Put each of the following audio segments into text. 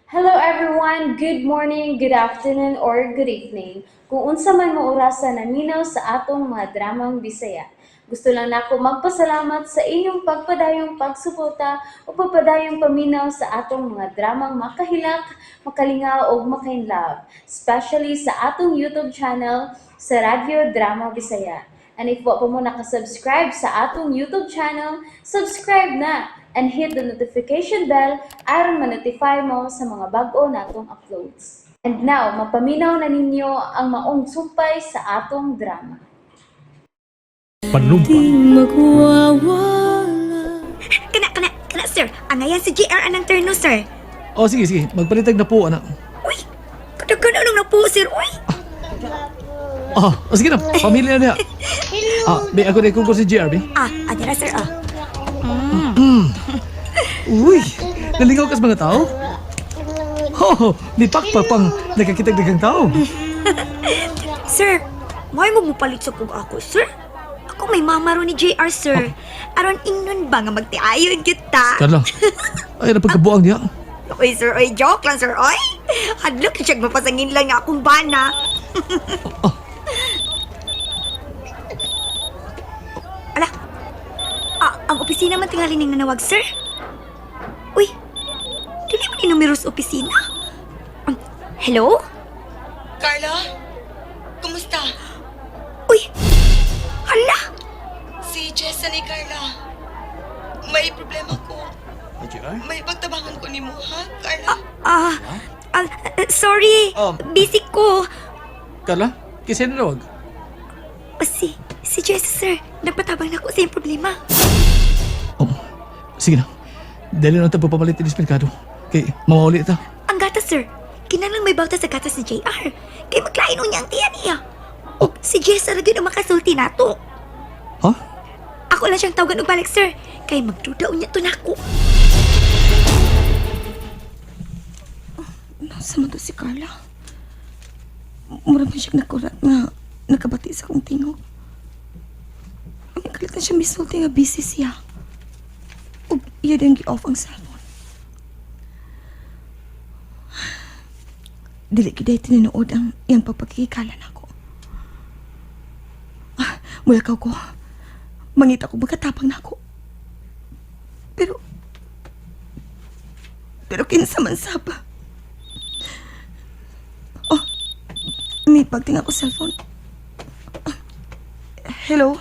Hello everyone! Good morning, good afternoon, or good evening. Kung unsa man mo orasa naminaw sa atong mga dramang Bisaya. Gusto lang nako magpasalamat sa inyong pagpadayong pagsuporta o pagpadayong paminaw sa atong mga dramang makahilak, makalingaw ug makainlove, especially sa atong YouTube channel sa Radyo Drama Bisaya. And if wa pa mo nakasubscribe sa atong YouTube channel, subscribe na and hit the notification bell aron ma-notify mo sa mga bag-o natong uploads. And now, mapaminaw na ninyo ang maong sumpay sa atong drama. Panumpa. Kana, kana, kana, sir. Angayan si JR anang turno, sir. Oh, sige, sige. Magpalitag na po, anak. Uy, kadaghan anong na po, sir. Uy, Oh, oh sige na. Pamilya na niya. Ah, be, ako na ikungkol si JR, be. Ah, adira, sir, ah. Uy, nalingaw kas mga tao. Oh, di pakpa pang nakakitag daghang tao. Sir, may mo mupalit sa kog ako, sir. Ako may mama ron ni JR, sir. Aron ingnon ba nga magtiayon kita? Carla, ay, napagkabuang niya. Uy, sir, uy, joke lang, sir, uy. Hadlok siya mapasangin lang nga akong bana. Ala, ah, ang opisina man tingali ning nanawag, sir. Uy, dili man ni numero sa opisina. Hello? Carla? Kumusta? Uy, hala! Si Jessa ni Carla. May problema ko. JR? May pagtabangan ko ni mo, ha, Carla? Ah, ah, sorry. Busy ko. Carla, kasi nanawag? Oh, si Jessa, sir. Nagpatabang na ko sa iyong problema. Oh, sige na. Dali na tayo pamalit inis merkado. Kay, mamauli ta. Ang gatas, sir. Kinahanglan may bawta sa gatas ni JR. Kay maglain niya ang tiyan niya. O, si Jessa ra gyud ang makasulti nato. Ha? Ako lang siyang tawagan og balik, sir. Kay magduda unya to nako. Nasa man to si Carla? Mura man siya nakurat nga nakabati sa kong tingog. Ang kalit na siya misulti nga busy siya. Ug iya din gi-off ang cellphone. Dili gyud ay tinuod ang iyang pagpagkikala nako. Ah, mulakaw ko. Mangita ko magkatapang nako. Pero kinsa man sab. May pagting ako cellphone. Hello?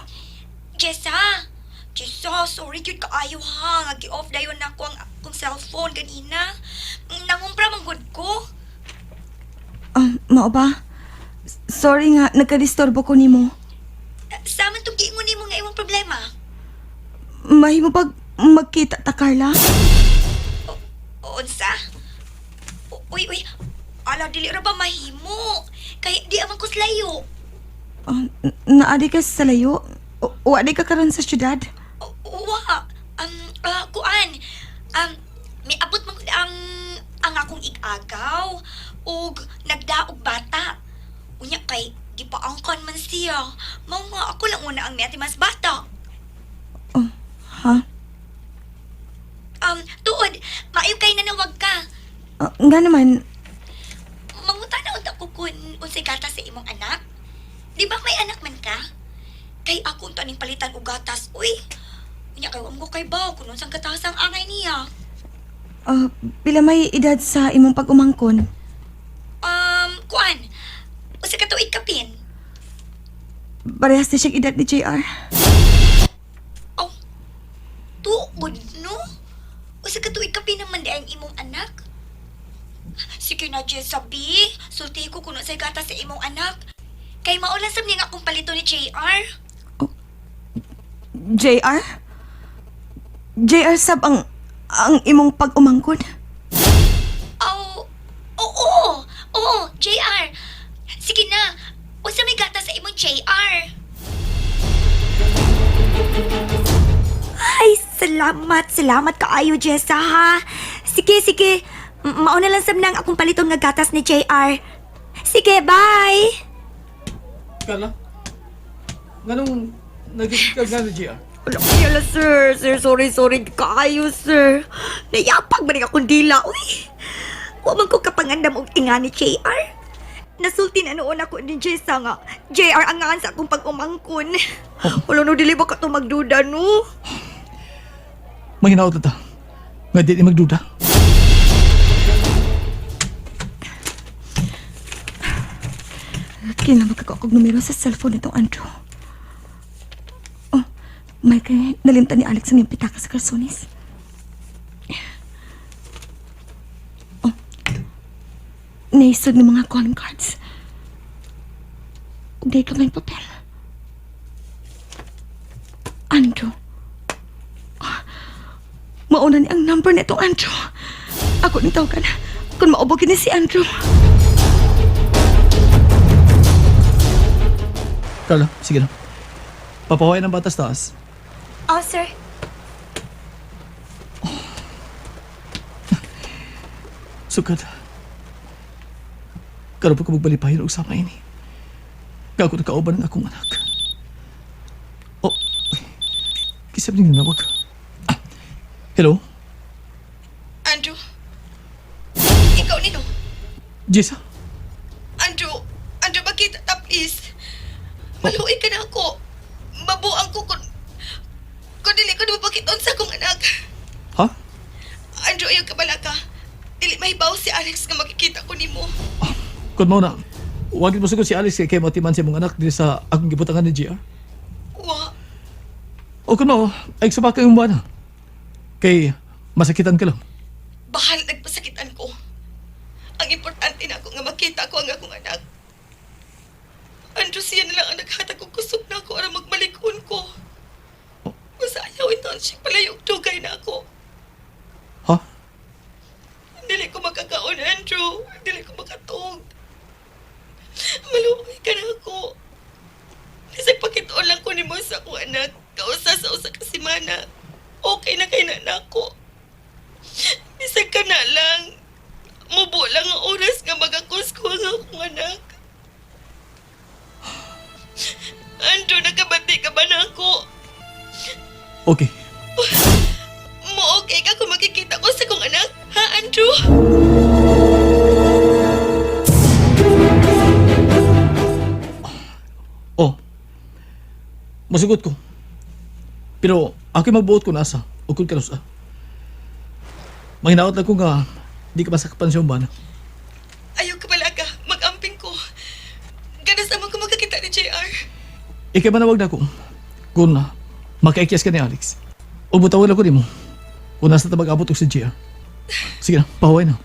Jessa! Jessa, sorry gyud kaayo ha. Nga gi-off dayon nako ang akong cellphone ganina. Nangumpra man gud ko. Mao ba? Sorry nga, nagka-disturbo ko nimo. Sa man tong giingon nimo nga imong problema? Mahimo pag magkita ta, Carla? Unsa? Uy, uy. Ala, dili ra ba mahimo? Kay di aman ko layo. Naadi ka sa layo? Wa di ka karon sa syudad? Wa. Kuan. Miabot man gud ang akong igagaw ug nagdaog bata. Unya kay gipaangkan man siya. Mao nga ako lang una ang miati mas bata. Oh, ha? Tuod, maayo kay nanawag ka. Nga naman, Mangutan na unta ko kun unsay gatas sa imong anak. Di ba may anak man ka? Kay ako unta ning palitan og gatas, uy. Unya kay wa mo kay baw kun unsang gatas ang angay niya. Pila may edad sa imong pag-umangkon? Kuan. Usa ka tuig kapin. Parehas na siyang edad ni JR. Oh. Tuod no? Usa ka tuig kapin naman di ang imong anak. Sige na, Jessa B. Sulti ko kuno sa gatas sa imong anak. Kay maulan sab niya nga akong palito ni JR. JR? JR sab ang imong pag-umangkon? Oh, oo, oo, JR. Sige na, unsa may gatas sa imong JR? Ay, salamat, salamat kaayo, Jessa, ha? Sige, sige. Mauna lang sab nang akong paliton nga gatas ni JR. Sige, bye! Carla, nganong nagkikita ka ni JR? Wala ko yala, sir. Sir, sorry, sorry. Kaayo, sir. Nayapag ba rin akong dila? Uy! Wa man ko kapangandam og tinga ni JR. Nasulti na noon ako ni Jessa nga. JR ang ngaan sa akong pag-umangkon. Wala no, dili ba ka to magduda, no? Manghinaot na ta. Nga di ni magduda. Kinamag ako og numero sa cellphone nitong Andrew. Oh, may kay nalimtan ni Alex ang iyang pitaka sa kalsones. Oh, naisod ng mga calling cards. Ug dahil ka may papel. Andrew. Ah, mauna ni ang number nitong Andrew. Ako ni tawagan. Kung maubog ni si Andrew. Carla, sige na. Papahuwayan ang batas taas. Oh, sir. Sugad. Karon pa ko magbalipayon og sama ini. Gago na kauban ang akong anak. Oh, uy. Kisab ning nanawag. Ah, hello? Andrew. Ikaw nino. Jessa? Andrew, Andrew, bakit ta please? Maluoy ka na ako. Mabuang ko kung dili ko na mapakitaon sa akong anak. Ha? Andrew, ayaw ka bala ka. Dili mahibaw si Alex nga makikita ko nimo. Kun mo na, wag mo sugod si Alex kay kay matiman sa imong anak diri sa akong gibutangan ni JR. Wa, O kun mo, ay subaka yung buwan. Kay masakitan ka lang. bahal nagpasakitan ko. Ang importante na ako nga makita ko ang akong anak. Andrew, siya na lang ang naghatag og kusog na ako aron magmalikon ko. Basta ayaw ito siya palayog dugay na ako. Ha? Dili ko makakaon, Andrew. Dili ko makatuog. Maluoy ka na ako. Kasi pakitoon lang ko nimo sa akong anak. Kausa sa usa ka semana. Okay na kay na nako. Bisag ka na lang. Mubo lang ang oras nga magakos ko ang akong anak. Andrew, nakabati ka ba na ako? Okay. Mo okay ka kung makikita ko sa akong anak? Ha, Andrew? Oh. Masugot ko. Pero ako magbuot ko nasa o kung kanusa. Manghinaot lang ko nga di ka masakpan siya ba na. Ayaw ka pala ka. Mag-amping ko. Ganas naman ko makakita ni JR. Ikay manawag na ko. Kung na, makaikyas ka ni Alex. O butawan ako nimo. Kung nasa tabag abot og si JR. Sige na, pahuway na.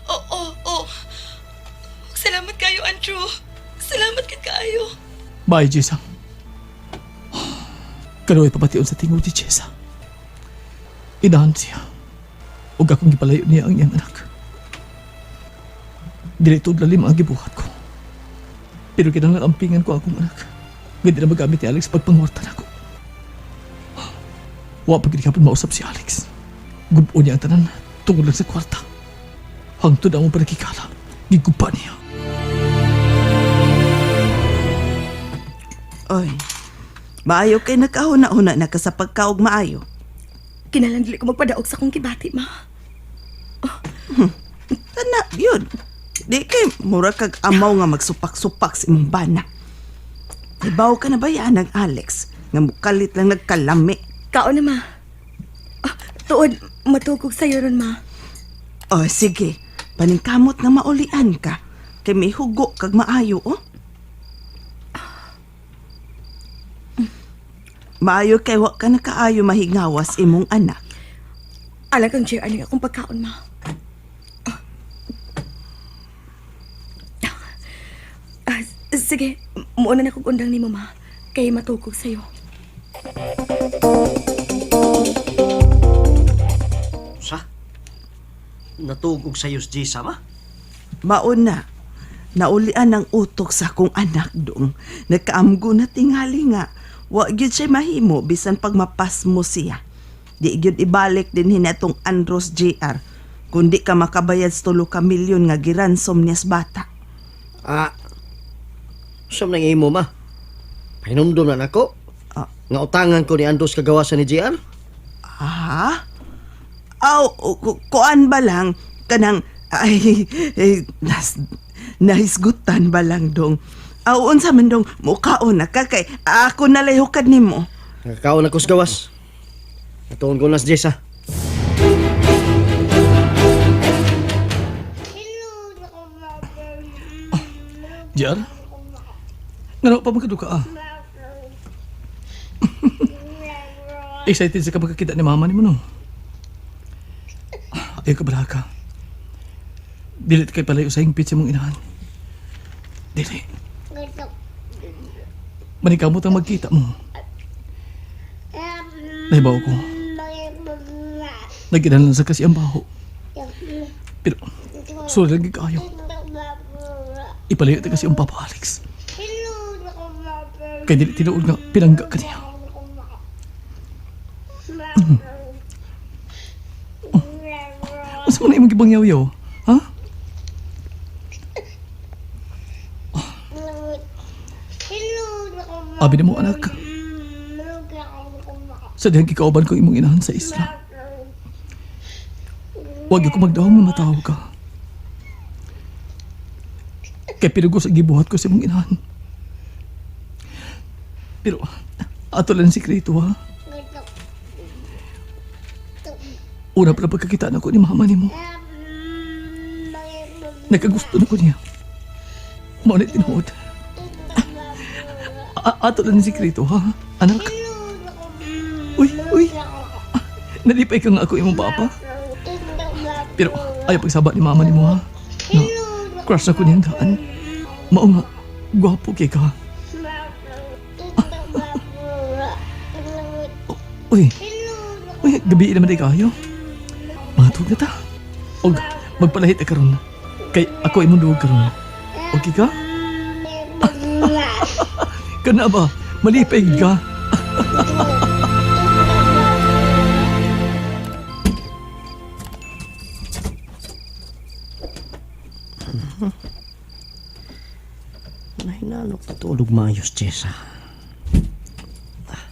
Oo, oo, oo. Salamat kayo, Andrew. Salamat kid kaayo. Bye, Jessa. Kaluoy pabation sa tingog ni Jessa. Inahan siya. Ug akong gipalayo niya ang iyang anak. Dili tuod lalim ang gibuhat ko. Pero kinahanglan ampingan ko akong anak. Nga di na magamit ni Alex pagpangwarta nako. Wa pa gid hapon mausap si Alex. Gubo niya ang tanan tungod lang sa kwarta. Hangtod ang mong panakikala. Gigupa niya. Oy. Maayo kay nakahuna-huna na ka sa pagkaog maayo. Kinalang dili ko magpadaog sa akong kibati, ma. Tana, yun. Di kay mura kag amaw nga magsupak-supak sa imong bana. Ibaw ka na ba yan ang Alex? Nga mukalit lang nagkalami. Kaon na, ma. Ah, tuod, matugog sa'yo ron, ma. O sige, paningkamot nga maulian ka. Kay may hugo kag maayo, oh. Maayo kay wa ka nakaayo mahingawas imong anak. Alam kang JR lang akong pagkaon, ma. Ah, sige, muuna na kong undang ni mama. Kay matugog sa'yo. Sa? Natugog sa iyo si Jisa, ma? Mauna, naulian ang utok sa akong anak dong. Nagkaamgo na tingali nga. Wa gyud siya mahimo bisan pag mapasmo siya. Di gyud ibalik din hinatong Andros JR. Kundi ka makabayad sa tulo ka milyon nga giransom niya sa bata. Ah, saan nang imo, ma? Pahinumdum na nako. Ah. Nga utangan ko ni Andros kagawasan ni JR. Ah? Aw, kuan ba lang kanang Ay, eh, nahisgutan ba lang dong? Aw, unsa man dong, mukaon na ka kay ako nalay hukad nimo. Nakakaon ako sa gawas. Natuon ko na si Jessa. Jar? Ngano pa magkaduka ah? Excited sa ka magkakita ni mama ni mo no? Ayaw ka bala ka. Dili kay palayo sa hingpit sa mong inahan. Dili. Manikamot ang magkita mo. Nahibaw ko. Nagkinalan sa kasi ang baho. Pero, sorry lang kayo. Ipalayo ta kasi ang Papa Alex. Kay dili tinuod nga pinangga ka niya. Unsa man na imong gibangyaw-yaw? Ha? Abi na mo anak. Sa dihang gikauban ko imong inahan sa isla. Huwag ko magdahong nga mataw ka. Kay pinugos ang gibuhat ko sa imong inahan. Pero ato lang sikreto ha. Una pa lang pagkakita na ko ni mama nimo. Nagkagusto na ko niya. Mao na tinuod. Ato lang sikreto ha, anak. Uy, uy. Nalipay ka nga ako imong papa. Pero ayaw pagsaba ni mama nimo ha. No, crush na ko niyang daan. Mao nga, gwapo kay ka. Uy, uy, gabi naman di kayo. Mga tuog na ta. Og magpalahit ka karon. Kay ako imong duog karon. Okay ka? Kana ba? Malipay gid ka. Nahinalok na tulog maayos, Jessa. Ah.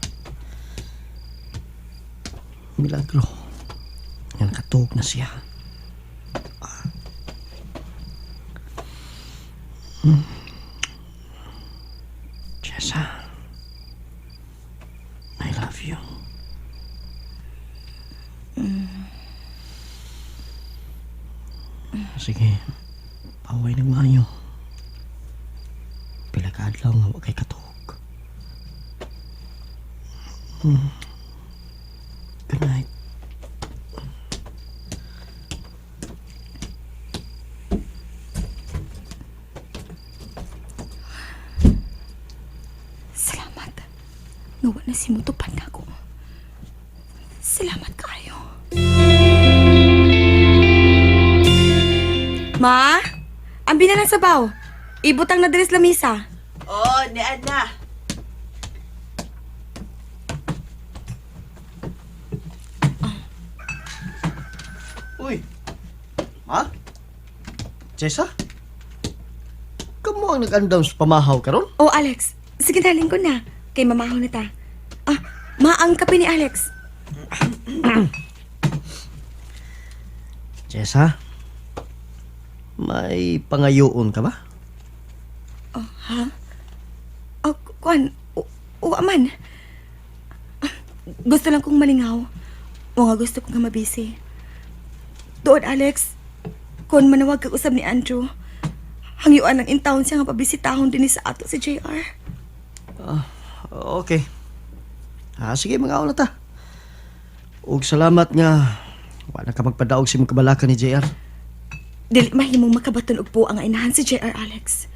Milagro. Nga nakatuog na siya. Ah. Jessa. I love you. Sige. Paway ng maayo. Pila ka adlaw nga wa kay katuog. Good night. Salamat. Nga wa na si mutupad na ako. Salamat kaayo. Ma, ambi na lang sabaw. Ibutang na diri sa lamisa. Oh, ni Ana. Uy. Ma? Jessa? Kamo ang nag-andam sa pamahaw karon? Oh, Alex. Sige na, lingkod na. Kay mamahaw na ta. Ah, ma, ang kape ni Alex. Jessa? May pangayoon ka ba? Oh, kuan, uwa man. Ah, gusto lang kong malingaw. O nga gusto kong nga mabisi. Tuod, Alex. Kung manawag kag usab ni Andrew, hangyuan lang in town siya nga pabisitahon din sa ato si JR. Okay. Ah, sige, mga na ta. Ug salamat nga wala ka magpadaog sa imong kabalakan ni JR. Dili mahimong makabaton og po ang inahan si JR, Alex.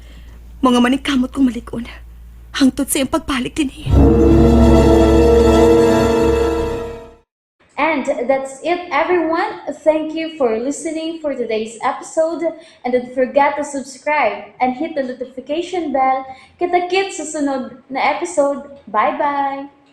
Mga maningkamot kong malikon. Hangtod sa iyong pagbalik dinhi. And that's it, everyone. Thank you for listening for today's episode. And don't forget to subscribe and hit the notification bell. Kita-kits sa sunod na episode. Bye-bye!